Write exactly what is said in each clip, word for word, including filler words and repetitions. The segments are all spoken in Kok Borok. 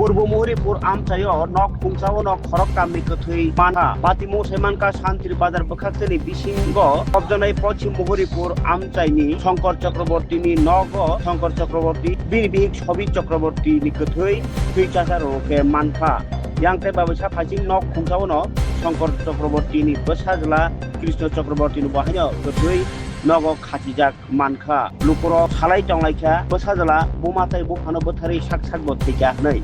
Purbo Muhuripur amchaio nok khungsaono khoroktamni kwthwi mankha. Patimung sai mankha Santri Bazar bwkhaktwini bisingo kobjaknai Poschim Muhuripur amchaini Shankar Chakrabortini nogo Shankar Chakraborti, bini bihik Sobit Chakrabortini kwthwi thwi chasa rwrwkhe mankha. Yang tei babaisa phaising nok khungsaono Shankar Chakrabortini bwsajwla Krishna Chakrabortini bo haino kwthwi nogo khachijak mankha. Lukurok salai tonglaikha, bwsajwla buma tei buphano bwtharwi sak sakbo thwikha hwnwi.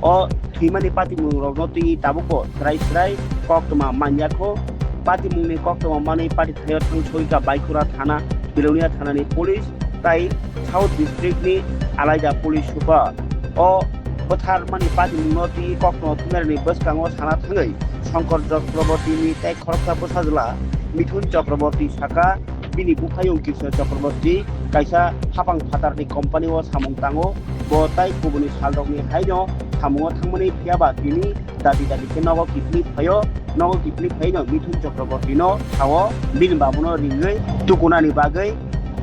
O thwimani patimungrokno twi tabukbo swrai swrai koktwma manyakho. Patimungni koktwma manwi patithaio thang sogwikha Baikura thana, Belonia thanani police tei South District ni alaida police super. O bwtharmani patimungno twi koktwma thumerani bwskango sana thangwi Shankar Chakrabortini tei khoroksa bwsajwla Mithun Chakraborti saka, bini buphayung Krishna Chakraborti kaisa hapang phatarni company o samung tango. Bo tai kubuni salrokni haino samungo thangmani, phiyaba tini dati dati khe nogo kiphilwi phaio. Nogo kiphilwi phaino Mithun Chakrabortino sao bini babuno ringwi tukunani bagwi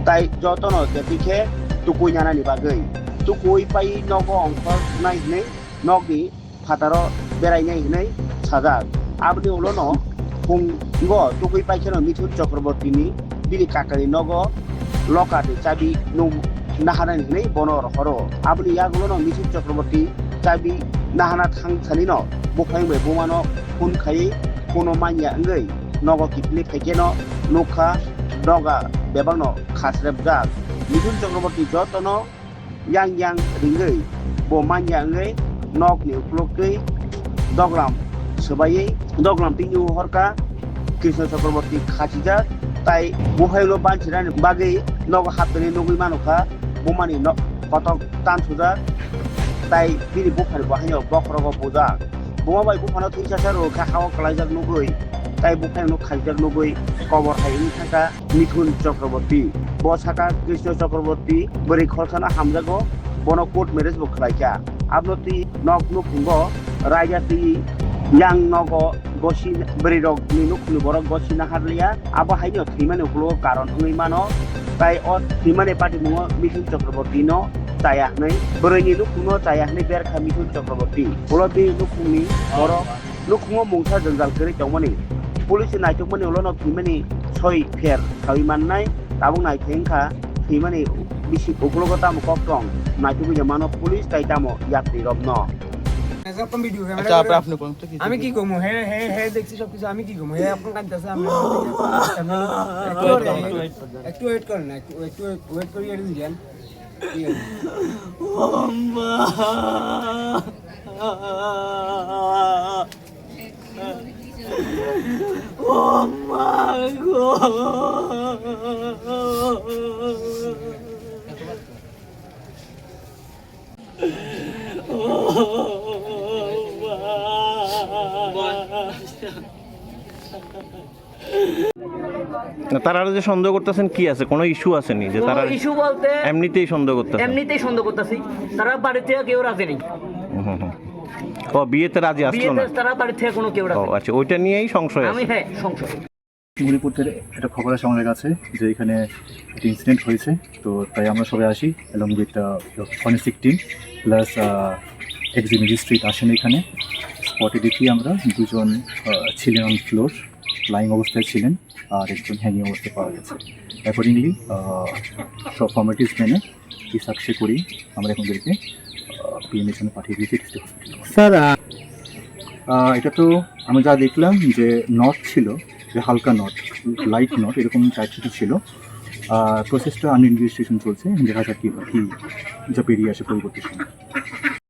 tai jotono jeti khe tukui nanani bagwi. Tukui pai nogo ongkhornai hwnwi nokni phataro berainai hwnwi sajak. Aboni ulono phungo tukui paikheno Mithun Chakrabortini bini kakani nogo lokarni chabi nung naharnani hwnwi bono rohoro. Aboni yagulono Mithun Chakraborti chabi nahana thangsanino buphayung bai bumano phone khaiwi phono manya wngwi nogo kiphilwi phaikheno nukha doga bebakno khasrepjak. Mithun Chakraborti jotono yang yang ringwi bo manya wngwi nokni uklok twi doglam swbaiwi doglam twi horka Krishna Chakraborti khachijak tai buphayungno banchirani bagwi nogo haptani nugwi manukha. Bumani nok kotok tansujak tai bini buphani bo haino bokhorogo bujak. Buma bai buphano thwi chasa rwkha hao kwlaijak nugwi tai buphayungno khachijak nugwi kobor hai wngwi thangkha. Mithun Chakraborti. Bo saka Krishna Chakraborti bwrwi khorsano hamjago, bono court marriage bo khlaikha. Abno twi nok nukhungo raida twi yang nogo gosi bwrwirokni nukhungni borok gosi naharliya. Abo haino thwimani ukologo karon wngwi mano. Tai o thwimani patimungo Mithun Chakrabortino chaya hwnwi, bwrwini nukhungno chaya hwnwi berkha Mithun Chakraborti. Ulo bini nukhungni borok nukhungo mungsa jwngjal kwrwi tongmani. Police ni naitukmani ulono thwimani soi pher sawi mannai. Tabuk naithai wngkha thwimani bisi uklogo tamo kok tong, naitugwi mano police tai tamo yapri rokno. আচ্ছা, আপনি, আপনি কোন থেকে? আমি কি কমু? হে, হে, হে দেখছি সবকিছু, আমি কি কমু? হে এখন কাঁদতেছে, আমি একটু wait করেন, একটু wait করেন, একটু, একটু wait করিয়ে দিন। না, তারা যে সন্দেহ করতেছেন, কি আছে? কোনো ইস্যু আছে নি যে কোনো তারা ইস্যু বলতে এমনিতেই সন্দেহ করতেছেন? এমনিতেই সন্দেহ করতেছি, তারা বাড়ি থেকে কেউ রাজি নেই। হুম, হুম, হুম। ও, বিয়েতে রাজি আসলো না? বিয়েতে তারা বাড়ি থেকে কোনো কেউ রাজি ও, নেই। আচ্ছা, ওইটা নিয়েই সংশয় আমি, আছে। হ্যাঁ, সংশয়। শিমুলিপুর থেকে একটা খবর আসে আমার কাছে যে এখানে একটা ইনসিডেন্ট হয়েছে, তো তাই আমরা সবাই আসি along with the forensic team plus x magistrate আসেন এখানে। স্পটে দেখি আমরা দুজন আহ, ছিলেন অন ফ্লোর, লাইং অবস্থায় ছিলেন, আর একজন হ্যাঙ্গিং অবস্থায় পাওয়া গেছে। অ্যাকর্ডিংলি সব ফর্মালিটিস মেনে কি সাকসে করি আমরা এখন ওদেরকে পিএমএইচ এখানে পাঠিয়ে দিয়েছি ডিস্ট্রিক্ট হসপিটাল। স্যার, আহ, আহ, এটা তো আমরা যা দেখলাম যে নট ছিল, যে হালকা নট, লাইট নট, এরকম টাইপ কিছু ছিল। প্রসেসটা আন্ডার ইনভেস্টিগেশন চলছে, দেখা যাক কি, কি যা বেরিয়ে আসে পরবর্তী সময়।